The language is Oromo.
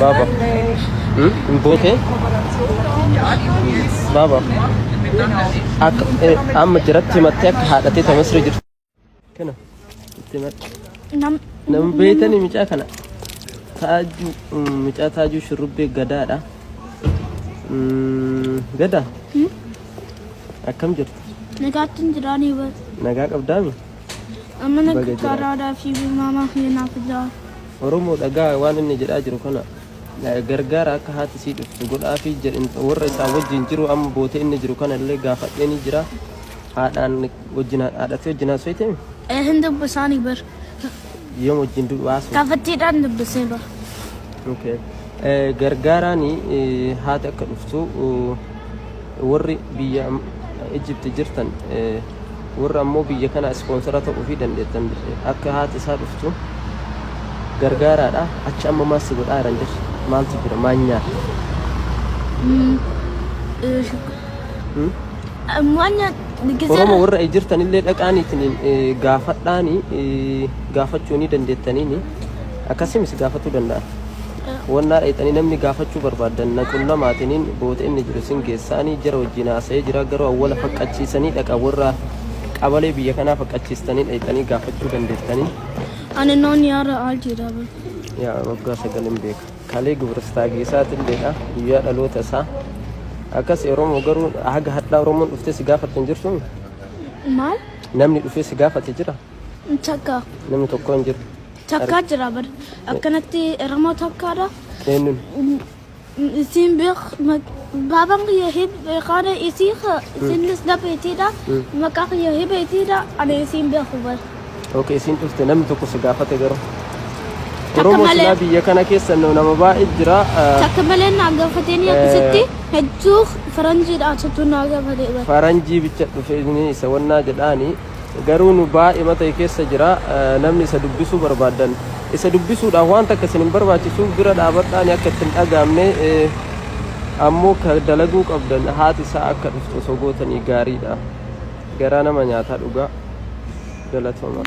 Baaba. Hin bootee? Baaba. Akka amma jiratti himattee akka haadhatee ta Masri jirtu. Kana itti himadhu. Nam Nama beeytanii micaa kana taajuu micaa taajuu shurrubbee gadaadha. Gadaa akkam jirtu? Nagaatti hin jiraanii bar. Nagaa qabdaami? Amma Baga naga jiraate. karaadhaa fi maamaa kiyya naaf jaa. Oromoo dhagaa waan inni jedhaa jiru kana gargaara akka haati sii dhuftu godhaafii jedhin warra isaa wajjin jiru amma bootee inni jiru kana illee gaafadhee ni jira. Haadhaan wajjin haadhatee wajjin haasofte Hin dubbisaanii bar. Yoom wajjin haasofte? Kaafattiidhaan dubbisee bar. Okay. Gargaaraan haati akka dhuftu warri biyya Egypt jirtan warra ammoo biyya kana ispoonsara ta'uufii dandeettan akka haati isaa dhuftu gargaaraadha. Achi amma maal si godhaa jiran jirti? Maaltu jira? Maal nyaata? Hmm? Waan nyaata Oromoo warra jirtan illee dhaqaaniitiin gaafadhaani gaafachuu ni dandeettaniini akkasimis gaafatuu danda'an. Wannaa dheexanii namni gaafachuu barbaadan na qunnamaatiniin boota inni jiru sin geessaanii jara wajjin haasa'ee jira garuu awwala faqqachiisanii dhaqa warra qabalee biyya kanaa faqqachiistanii dheexanii gaafachuu dandeettanii. Ani noon yaara aal jira bar. Yaa waggaa sagalin beeka. Kalee Gibristaagii isaatilleedha guyyaa dhaloota isaa. Akkas Oromoo garuu haga hadhaa Oromoon dhuftee si gaafatte hin jirtu? Maal? Namni dhufee si gaafate jira? Takka. Namni tokko hin jiru. Takkaa jira bar. Akkanatti Oromoo takkaadha. Eenyuun? Isiin beek baabaan kiyya beekaana isii isinis na beetiidha. Maqaa kiyya hibeetiidha. Ani isiin beeku bar. Okay, isiin dhufte namni tokko si gaafate garuu. Takka Oromoo malee. silaa biyya kana keessa nama baay'ee jira. Takka malee naa gaafatanii akkasitti hedduu faranjiidha asattuu naa gaafatee bar. Faranjii bicha dhufe inni isa wannaa jedhaani garuu nu baay'ee mata keessa jira namni isa dubbisuu barbaadan isa dubbisuudhaaf waan takka isin hin barbaachisu bira dhaabadhaani akka itti hin dhagaamne ammoo ka dalaguu qabdan haati isaa akka dhuftu osoo gootanii gaariidha garaa nama nyaataa dhugaa galatooma.